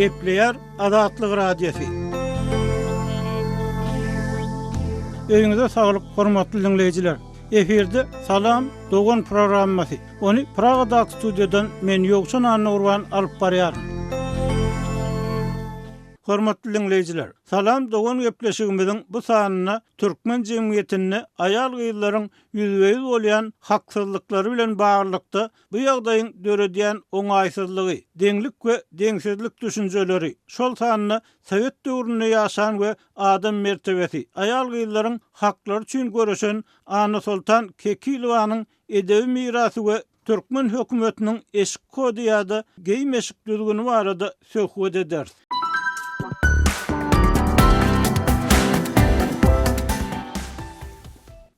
Gepleýär Azatlyk Radiosy. Öýüňize saglyk, hormatly diňleýjiler! Efirde Salam, dogan programmasy. Ony Pragadaky studiýadan men Ýowşan Annagurban alyp barýaryn. Hormatly diňleýjiler, Salam, dogan gepleşigimiziň bu sanynda türkmen jemgyýetinde aýal-gyzlaryň ýüzbe-ýüz bolýan haksyzlyklary bilen baglylykda bu ýagdaýyň döredýän oňaýsyzlygy, deňlik we deňsizlik düşünjeleri, şol sanda sowet döwründe ýaşan we adam mertebesi, aýal-gyzlaryň haklary üçin göreşen Annasoltan Kekilowanyň edebi mirasy we türkmen hökümetiniň eşik kody ýa-da geýim-eşik düzgüni barada söhbet ederis.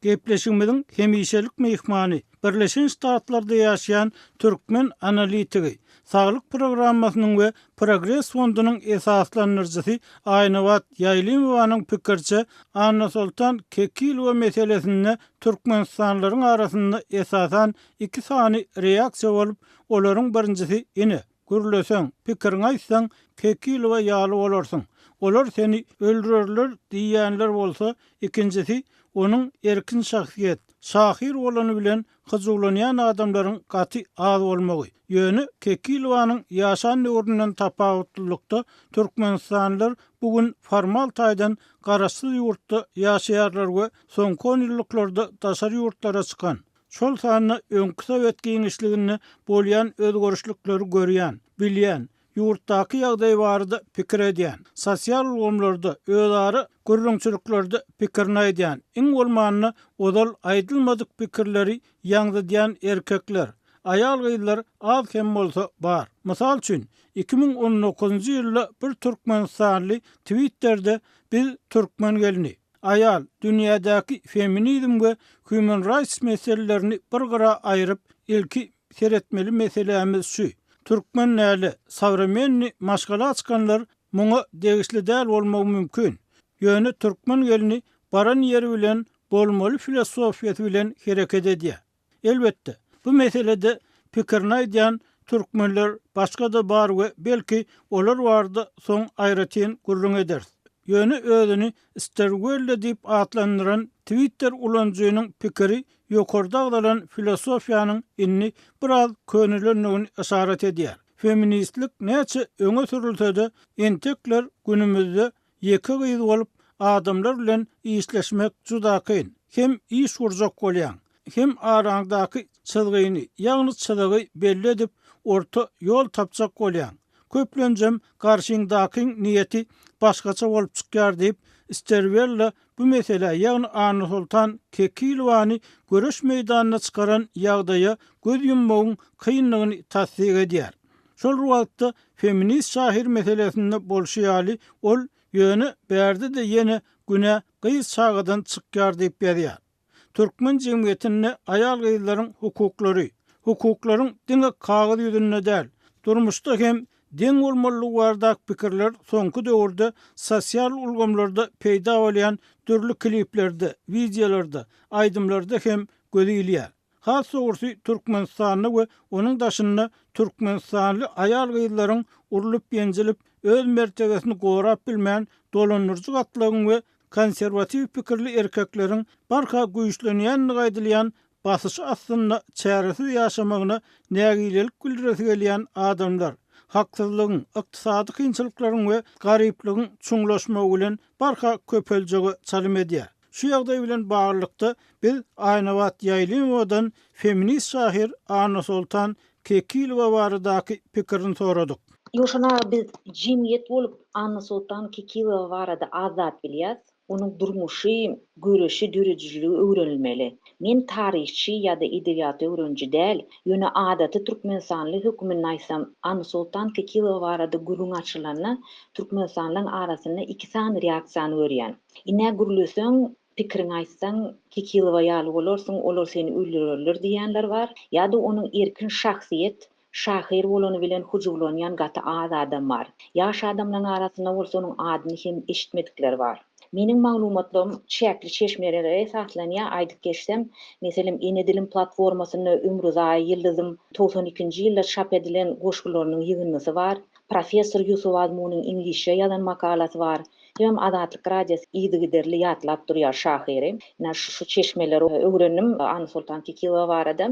Gepleşigimiziň hemişelik myhmany, Birleşen Ştatlarda ýaşaýan türkmen analitigi, Saglyk programmasynyň we Progres fondunyň esaslandyryjysy Aýnabat Ýaýlymowanyň pikiriçe, Annasoltan Kekilowa meselesinde türkmenistanlylaryň arasynda esasan iki sany reaksiýa bolup, olaryň birinjisi ine, gürleseň, pikiriňi aýtsaň Kekilowa ýaly bolarsyň, olar seni öldürerler diýýänler bolsa, ikinjisi onuň erkin şahsyýet, şahyr bolany bilen hyjuwlanýan adamlaryň gaty az bolmagy. Ýöne Kekilowanyň ýaşan döwründen tapawutlylykda türkmenistanlylar bu gün formal taýdan garaşsyz ýurtda ýaşaýarlar we soňky onýyllyklarda daşary ýurtlara çykan, şol sanda öňki sowet giňişliginde bolýan özgerişlikleri görýän, bilýän, ýurtdaky ýagdaý barada pikir edýän, sosial ulgamlarda, özara gürrüňçiliklerde pikirini aýdýan, iň bolmanda ozal aýdylmadyk pikirleri ýaňzydýan erkekler, aýal-gyzlar az hem bolsa bar. Mysal üçin, 2019-njy ýylda bir türkmenistanly Twitterde Biz türkmen gelni, aýal, dünýädäki feminizm we human rights meselelerini bir gyra aýryp, ilki seretmeli meselämiz şu, türkmen däli, sowremennyý maşgala çykanlar muňa degişli däl bolmagy mümkin. Ýöne türkmen gelni baran ýeri bilen bolmaly filosofiýasy bilen hereket edýär. Elbetde, bu meselede pikirini aýdýan türkmenler başga-da bar we belki olar barada soň aýratyn gürrüň ederis. Ýöne özüni Sterwelle diýip atlandyran Twitter ulanyjynyň pikiri ýokarda agzalan filosofiýanyň indi biraz könelendigini yşarat edýär. Feministlik näçe öňe sürülse-de, entekler günümizde ýeke gyz bolup adamlar bilen işleşmek juda kyn. Hem iş gurjak bolýaň, hem araňdaky çyzgyny, ýagny çyzygy belli edip, orta ýol tapjak bolýaň. Köplenjem garşyňdakyň niýeti başgaça bolup çykýar diýip, Sterwella bu meselä, ýagny Annasoltan Kekilowany göreş meýdanyna çykaran ýagdaýa göz ýummagyň kyndygyny tassyk edýär. Şol bir wagtda, feminist şahyr meselesinde bolşy ýaly, ol Ýöne bärde-de ýene günä gyz çagadan çykýar diýip ýazýar. Türkmen jemgyýetinde aýal-gyzlaryň hukuklary, hukuklaryň diňe kagyz ýüzünde däl, durmuşda hem deň bolmalydygy baradaky pikirler soňky döwürde sosial ulgamlarda peýda bolýan dürli kliplerde, wideolarda, aýdymlarda hem göze ilýär. Has dogrusy, Türkmenistanda we onuň daşynda türkmenistanly aýal-gyzlaryň urlup-ýenjilip, öz mertebesini gorap bilmän, dolandyryjy gatlagyň we konserwatiw pikirli erkekleriň barha güýçlenýändigi aýdylýan basyşy astynda çäresiz ýaşamagyna nägilelik bildiresi gelýän adamlar, haksyzlygyň, ykdysady kynçylyklaryň we garyplygyň çuňlaşmagy bilen barha köpeljege çalym edýär. Şu ýagdaý bilen baglylykda, biz Aýnabat Ýaýlymowadan feminist şahyr Annasoltan Kekilowa baradaky pikirini soradyk. Ýowşan aga biz jemgyýet bolup Annasoltan Kekilowa barada az zat bilýäs. Onuň durmuşy, göreşi, döredijiligi öwrenilmeli. Men taryhçy ýa-da edebiýat öwreniji däl, ýöne adaty türkmenistanly höküminde aýtsam, Annasoltan Kekilowa barada gürrüň açylanda türkmenistanlylaryň arasynda iki sany reaksiýany görýän. Ine gürleseň, pikiriňi aýtsaň, Kekilowa ýaly bolarsyň, olar seni öldürerler diýýänler bar. Ýa-da onuň erkin şahsyýet, şahyr bolany bilen hyjuwlanýan gaty az adam bar. Ýaş adamlaryň arasynda bolsa onuň adyny hem eşitmedikler bar. Meniň maglumatlarym çäkli çeşmelere esaslanýar, aýdyp geçsem, meselem, Ene dilim platformasynda Ömrüzaýy Ýyldyzym 92-nji ýylda çap edilen goşgularynyň ýygyndysy bar. Professor Ýusuf Azmunyň iňlisçe ýazan makalasy bar. Hemem Azatlyk Radiosy yzygiderli ýatlap durýar şahyry. Ine şu çeşmeleri öwrendim Annasoltan Kekilowa barada.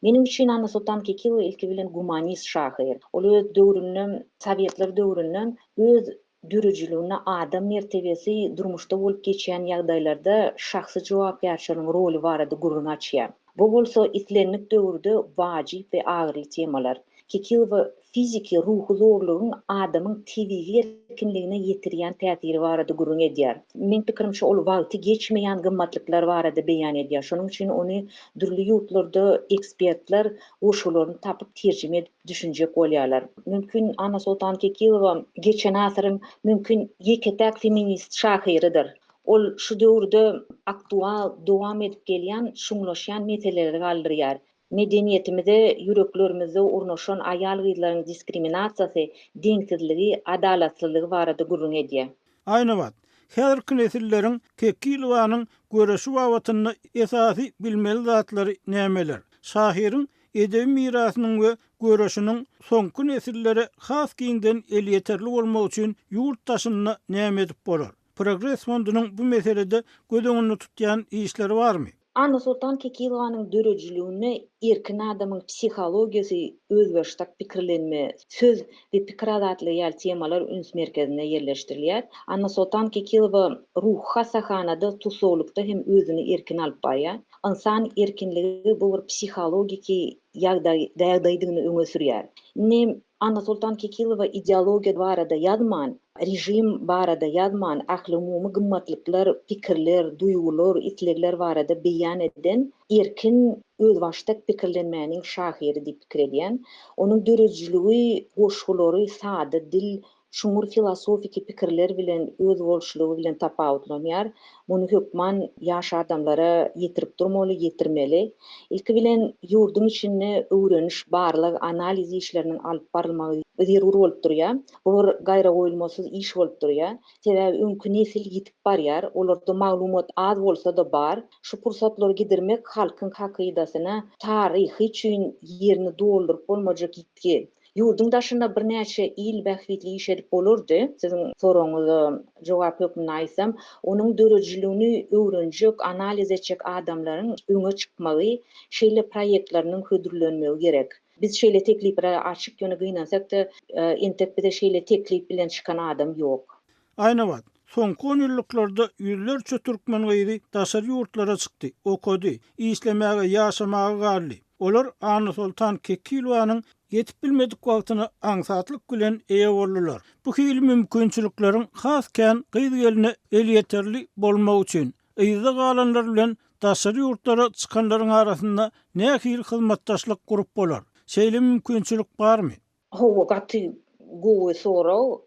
Meniň üçin Annasoltan Kekilowa ilki bilen gumanist şahyr. Ol öz döwründe, sowetler döwründe öz döredijiliginde adam mertebesi, durmuşda bolup geçýän ýagdaýlarda şahsy jogapkärçiligiň roly barada gürrüň açýar. Bu bolsa islendik döwürde wajyp we agyryly temalar. Kekilowa fiziki, ruhy zorlugyň adamyň tebigy erkinligine ýetirýän täsiri barada gürrüň edýär. Meň pikirimçe, ol wagty geçmeýän gymmatlyklar barada beýan edýär. Şonuň üçin ony dürli ýurtlarda ekspertler goşgularyny tapyp terjime edip düşünjek bolýarlar. Mümkin Annasoltan Kekilowa geçen asyryň mümkin ýeke-täk feminist şahyrydyr. Ol şu döwürde aktual, dowam edip gelýän, çuňlaşýan meseleleri galdyrýar. Medeniýetimize, ýüreklerimizde ornaşan aýal-gyzlaryň diskriminasiýasy, deňsizligi, adalatsyzlygy barada gürrüň edýär. Aýnabat, häzirki nesilleriň Kekilowanyň göreşi babatynda esasy bilmeli zatlary nämeler? Şahyryň edebi mirasynyň we göreşiniň soňky nesillere has giňden elýeterli bolmagy üçin ýurt daşynda näme edip bolar? Progres fondunyň bu meselede göz öňünde tutýan işleri barmy? Annasoltan Kekilowanyň döredijiliginde erkin adamyň psihologiýasy, özbaşdak pikirlenme, söz we pikir azatlygy ýaly temalar üns merkezinde ýerleşdirilýär. Annasoltan Kekilowa ruhy hassahanada tussaglykda hem özüni erkin alyp barýar. Ynsan erkinligi bu bir psihologiki ýagdaý ýagdaýdygyny öňe sürýär. Indi Annasoltan Kekilowa ideologiýa barada ýazman, režim barada ýazman, ählumumy gymmatlyklar, pikirler, duýgular, islegler barada beýan eden erkin, özbaşdak pikirlenmäniň şahyry diýip pikir edýän. Onuň döredijiligi, goşgulary sada dil, çuňňur filosofiki pikirler bilen, özboluşlygy bilen tapawutlanýar. Muny hökman ýaş adamlara ýetirip durmaly, ýetirmeli. Ilki bilen, ýurduň içinde öwreniş, barlag, analiz işleriniň alyp barylmagy zerur bolup durýar. Bu bir gaýragoýulmasyz iş bolup durýar. Sebäbi öňki nesil ýitip barýar, olarda maglumat az bolsa-da bar. Şu pursatlary gidirmek halkyň hakydasyna taryhy üçin ýerini dolduryp bolmajak ýitgi. Ýurduň daşynda birnäçe il bähbitli iş edip bolardy. Siziň soragyňyza jogap hökmünde aýtsam, onuň döredijiligini öwrenjek, analiz etjek adamlaryň öňe çykmagy, şeýle proýektleriniň hödürlenmegi gerek. Biz şeýle tekliplere açyk, ýöne gynansak-da, entek bize şeýle teklip bilen çykan adam ýok. Aýnabat, soňky onýyllyklarda ýüzlerçe türkmen gyzy daşary ýurtlara çykdy, okady, işlemäge, ýaşamaga galdy. Olar Annasoltan Kekilowanyň ýetip bilmedik wagtyna aňsatlyk bilen eýe boldular. Bu hili mümkinçilikleriň has kän gyz-gelne elýeterli bolmagy üçin, yzda galanlar bilen daşary ýurtlara çykanlaryň arasynda nähili hyzmatdaşlyk gurup bolar? Şeýle mümkinçilik barmy? Hawa, gaty gowy sorag.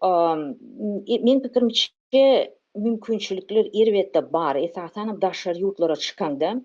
Meň pikirimçe, mümkinçilikler elbetde bar. Esasanam daşary ýurtlara çykaňda,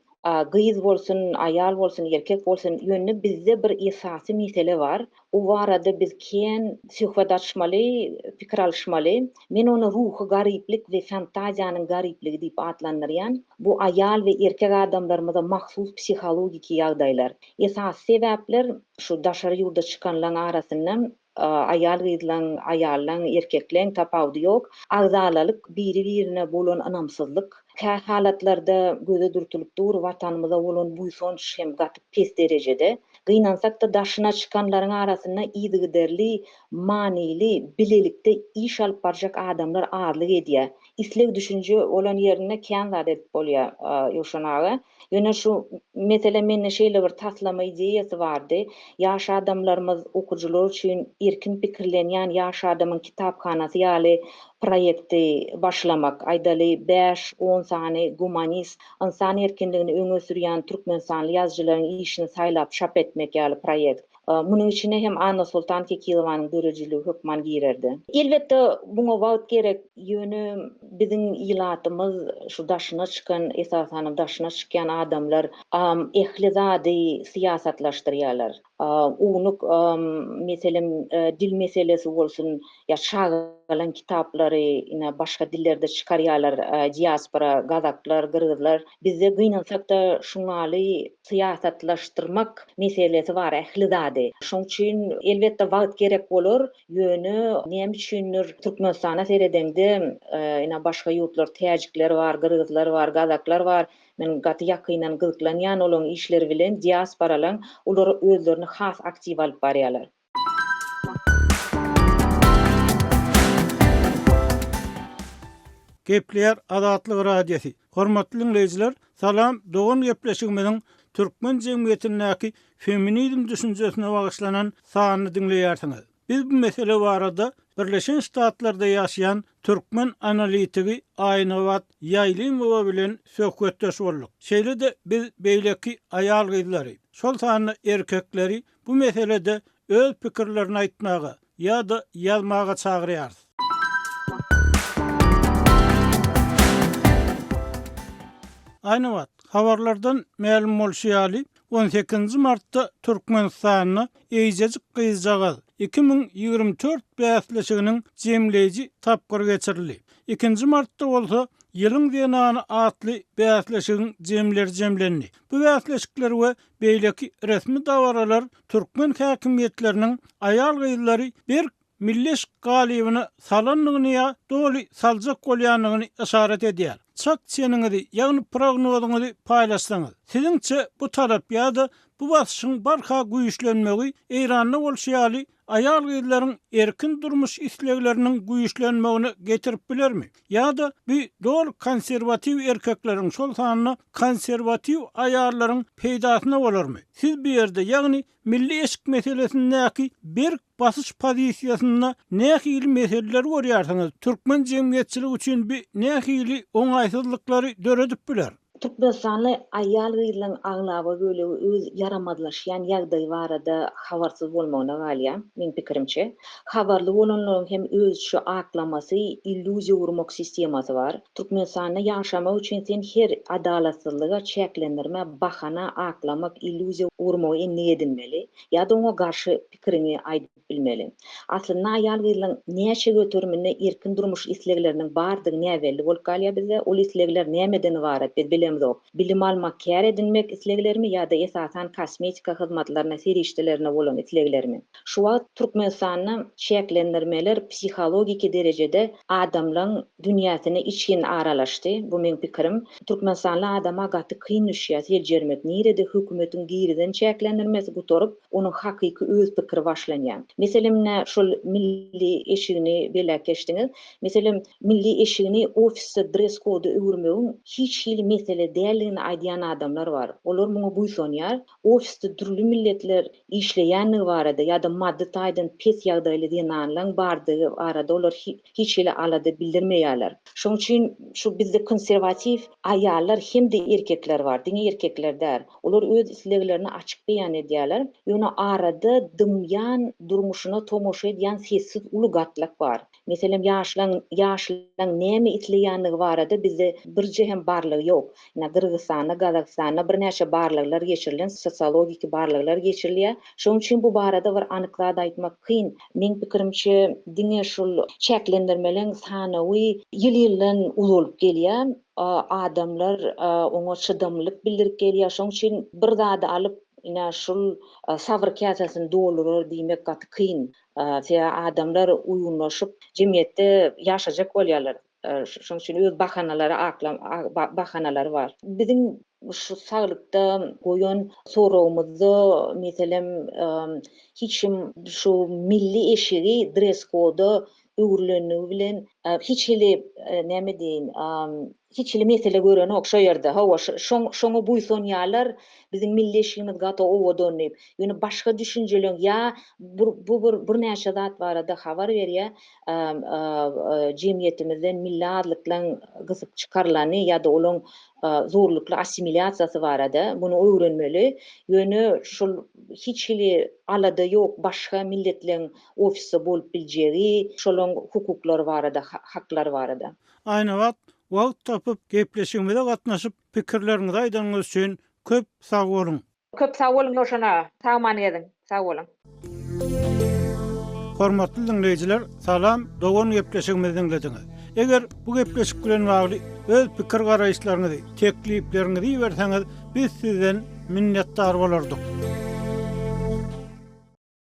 gyz bolsun, aýal bolsun, erkek bolsun, ýöne bizde bir esasy mesele bar. O barada biz kän söhbet açmaly, pikir alyşmaly. Men ony ruhy garyplyk we fantaziýanyň garyplygy diýip atlandyrýan. Bu aýal we erkek adamlarymyza mahsus psihologiki ýagdaýlar. Esasy sebäpler şu daşary ýurda çykanlaň arasynda aýal-gyzlaň, aýallaň, erkekleň tapawudy ýok. Agzalalyk, biri-birine bolan ynamsyzlyk, kä halatlarda göze dürtülip dur, Watanymyza bolan buýsanç hem gaty pes derejede. Gynansak-da, daşyna çykanlaryň arasynda yzygiderli, manyly, bilelikde iş alyp barjak adamlar azlyk edýär. Isleg-düşünje bolan ýerinde kän zat edip bolýar, Ýowşan aga. Ýöne şu mesele mende şeýle bir taslama ideýasy bardy. Ýaş adamlarymyz, okyjylar üçin erkin pikirlenýän ýaş adamyň kitaphanasy ýaly proýekti başlamak. Aýdaly, bäş-on sany gumanist, ynsan erkinligini öňe sürýän türkmenistanly ýazyjylaryň işini saýlap çap etmek ýaly proýekt. Munuň içine hem Annasoltan Kekilowanyň döredijiligi hökman girerdi. Elbetde, muňa wagt gerek, ýöne biziň ilatymyz şu daşyna çykan, esasanam daşyna çykýan adamlar ähli zady syýasatlaşdyrýarlar. Ownuk, meselem, dil meselesi bolsun ýa şagalaň kitaplary ine başga dillerde çykarýarlar, diaspora, gazaklar, gyrgyzlar. Bizde gynansak-da şuňaly syýasatlaşdyrmak meselesi bar ähli zady. Şoň üçin elbetde wagt gerek bolar, ýöne näme üçindir Türkmenistana seredeňde ine başga ýurtlar täjikler bar, gyrgyzlar bar, gazaklar bar, Men gaty ýakyndan gyzyklanýan olaň işleri bilen diasporalaň olar özlerini has aktiw alyp barýalar. Gepleýär Azatlyk Radiosy. Hormatly diňleýjiler, Salam dogan gepleşigimiziň türkmen jemgyýetindäki feminizm düşünjesine bagyşlanan sanyny diňleýärsiňiz. Biz bu mesele barada Birleşen Ştatlarda ýaşaýan türkmen analitigi Aýnabat Ýaýlymowa bilen söhbetdeş bolduk. Şeýle-de biz beýleki aýal-gyzlary, şol sanda erkekleri bu meselede öz pikirlerini aýtmaga ýa-da ýazmaga çagyrýarys. Aýnabat, habarlardan mälim bolşy ýaly, On sekizinji martda Türkmenistanda Eýjejik gyzjagaz 2024 bäsleşiginiň jemleýji tapgyry geçirildi. Ikinji martda bolsa Ýylyň zenany atly bäsleşigiň jemleri jemlendi. Bu bäsleşikler we beýleki resmi dabaralar türkmen häkimiýetleriniň aýal-gyzlary berk milli eşik galybyna salandygyny ýa doly saljak bolýandygyny yşarat edýär. Çak çeniňizi, ýagny prognozyňyzy paýlaşsaňyz. Siziňçe bu talap ýa-da bu basyşyň barha güýçlenmegi Eýranda bolşy ýaly aýal-gyzlaryň erkin durmuş islegleriniň güýçlenmegine getirip bilermi? Ýa-da bu doly konserwatiw erkekleriň, şol sanda konserwatiw aýallaryň peýdasyna bolarmy? Siz bu ýerde, ýagny Milli eşik meselesindäki berk basyş pozisiýasynda nähili meseleleri görýärsiňiz? Türkmen jemgyýetçiligi üçin bi nähili oňaýsyzlyklary döredip biler? Türkmenistanly aýal-gyzlaryň aglaba bölegi öz ýaramazlaşýan ýagdaýy barada habarsyz bolmagyna galýar, meň pikirimçe. Habarly bolanlaryň hem özüçe aklamasy, illýuziýa gurmak sistemasy bar. Türkmenistanda ýaşamak üçin sen her adalatsyzlyga, çäklendirmä bahana, aklamak, illýuziýa gurmagy endik edinmeli ýa-da oňa garşy pikiriňi aýdyp bilmeli. Aslynda aýal-gyzlaryň näçe göteriminde erkin durmuş islegleriniň bardygy näbelli bolup galýar bizde. Ol islegler nämeden ybarat biz bilemzok. Bilim almak, kär edinmek isleglerimi ýa-da esasan kosmetika hyzmatlaryna, serişdelerine bolan isleglerimi? Şu wagt Türkmenistanda çäklendirmeler psihologiki derejede adamlaň dünýäsine içgin aralaşdy, bu meň pikirim. Türkmenistanly adama gaty kyn düşýär seljermek, nirede hökümetiň girizen çäklendirmesi gutaryp, onuň hakyky öz pikiri başlanýar. Meselem ine şol milli eşigini belläp geçdiňiz. Meselem milli eşigini ofisde dress koda öwürmegiň hiç hili mesele däldigini aýdýan adamlar bar. Olar muňa buýsanýar. Ofisde dürli milletler işleýändigi barada ýa-da maddy taýdan pes ýagdaýly zenanlaň bardygy barada olar hiç hili alada bildirmeýärler. Şonuň üçin şu bizde konserwatiw aýallar hem-de erkekler bar, diňe erkekler däl. Olar öz isleglerini açyk beýan edýärler. Ýöne arada dymýan, durmuşyna tomaşa edýän sessiz uly gatlak bar. Meselem, ýaşlaň ýaşlaň näme isleýänligi barada bizde birje hem barlag ýok. Ine, Gyrgyzystanda, Gazagystanda birnäçe barlaglar geçirilen, sosiologiki barlaglar geçirilýär. Şonuň üçin bu barada bir anyk zat aýtmak kyn. Meň pikirimçe, diňe şul çäklendirmeleň sanawy ýyl-ýyldan uzalyp gelýär. Adamlar oňa çydamlylyk bildirip gelýär. Şonuň üçin bir zady alyp, ine, şul sabyr käsesini doldurar diýmek gaty kyn. Sebäbi adamlar uýgunlaşyp, jemgyýetde ýaşajak bolýarlar. Şonuň üçin öz bahanalary akla bahanalary bar. Biziň şu saglykda goýan soragymyzda, meselem, hiç kim şu milli eşigi dress koda öwrülenligi bilen hiç hili näme diýeýin, hiç hili mesele görenok şo ýerde. Hawa, şoňa buýsanýarlar, biziň milli eşigimiz gaty owadan diýip. Ýöne başga düşünjeleň ýa bu bir birnäçe zat barada habar berýär, jemgyýetimizden milli azlyklaň gysyp çykarylany ýa-da olaň zorlukly assimilýasiýasy barada muny öwrenmeli. Ýöne şol hiç hili alada ýok başga milletleň ofisde bolup biljegi, şolaň hukuklary barada, haklary barada. Aýnabat, wagt tapyp gepleşigimize gatnaşyp pikirleriňizi aýdanyňyz üçin köp sag boluň! Köp sag boluň Ýowşan aga. Sagman geziň. Sag boluň. Hormatly diňleýjiler, Salam dogan gepleşigimizi diňlediňiz. Eger bu gepleşik bilen bagly öz pikir garaýyşlaryňyzy, teklipleriňizi iberseňiz, biz sizden minnetdar bolardyk.